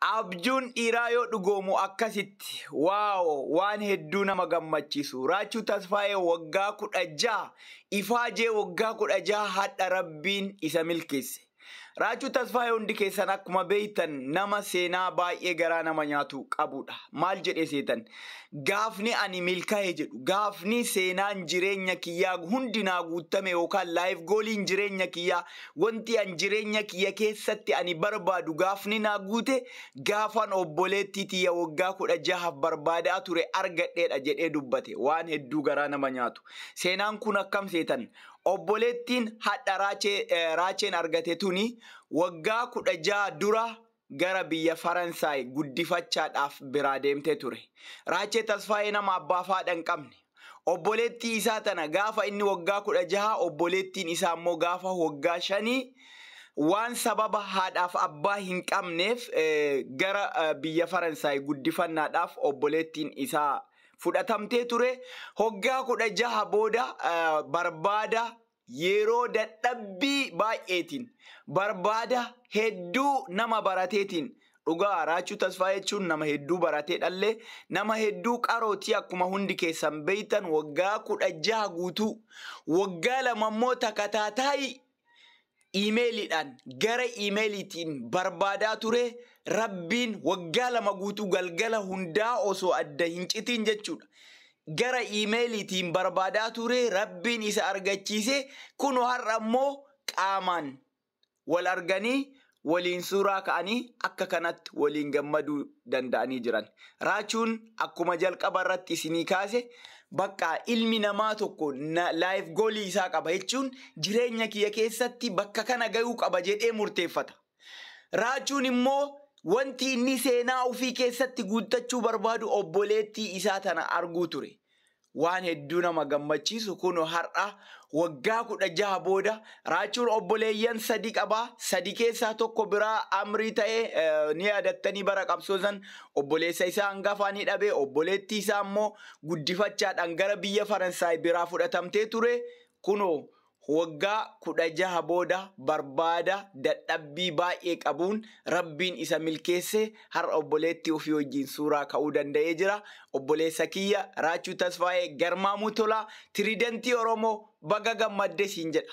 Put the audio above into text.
Abjuun dhiiraa yoo dhugoomu akkasitti wow, waan hedduu nama gammachiisu. Raachuu Tasfaayee waggaa 16 ifaajee, waggaa 16 hadha Rabbiin isa milkeesse. Raachuu Tasfaayee hundi keessan akkuma beeytan nama seenaa baay'ee garaa nama nyaatu qabudha. Maal jedhee seetan? Gaafni ani milkaa'e jedhu, gaafni seenaan jireenya kiyyaa hundi naa guutame yookaan life goaliin jireenya kiyyaa, wanti an jireenya kiyya keessatti ani barbaadu gaafni naa guute, gaafan obboleettii tiyya waggaa 16f barbaadaa ture argadheedha jedhee dubbate. Waan hedduu garaa nama nyaatu. Seenaan kun akkam seetan? Obboleettiin hadha Raacheen argate tuni waggaa 16 dura gara biyya Faransaay guddifachaadhaaf biraa deemtee ture. Raachee Tasfaayee nama abbaa fi haadha hin qabne. Obboleettii isaa tana gaafa inni waggaa 16, obboleettiin isaa immoo gaafa waggaa 5, waan sababa haadhaaf abbaa hin qabneef gara biyya Faransaay guddifannaadhaaf obboleettiin isaa fudhatamtee ture. Waggaa 16 booda barbaada yeroo dadhabbii baay'eetiin, barbaada hedduu nama barateetiin, dhugaa Raachuu Tasfaayee jechuun nama hedduu baratee dhallee, nama hedduu qarootii, akkuma hundi keessan beeytan, waggaa 16 guutuu, waggaa 2 immoo takataataayi iimeeliidhaan gara iimeeliitiin barbaadaa ture. Rabbiin waggaa 2 guutuu galgala hundaa osoo adda hin citiin jechuudha. Gara iimeeliitiin barbaadaa ture, Rabbiin isa argachiise. Kun har'a immoo qaamaan wal arganii waliin suuraa ka'anii akka kanatti waliin gammaduu danda'anii jiran. Raachuun akkuma jalqaba irratti isinii kaase, bakka ilmi namaa tokko life goalii isaa qaba jechuun jireenya kiyya keessatti bakka kana gahuu qaba jedhee murteeffata. Raachuun immoo wanti inni seenaa ofii keessatti guuttachuu barbaadu obboleettii isaa tana arguu ture. Waan hedduu nama gammachiisu, kun har'a waggaa 16 booda Raachuun obboleeyyan sadi qabaa. Sadi keessaa tokko biraa amrii ta'ee ni yaadattanii, bara qabsoosan obboleessa isaa hangafaa ni dhabe. Obboleettii isaa immoo guddifachaadhaan gara biyya Faransaay biraa fudhatamtee ture. Kunoo waggaa 16 booda barbaada dadhabbii baay'ee qabuun Rabbiin isa milkeesse, har'a obboleettii ofii wajjin suuraa ka'uu danda'ee jira. Obboleessa kiyya Raachuu Tasfaayee Garmaamuu Tolaa, tiriidantii Oromoo, baga gammadde siin jedha.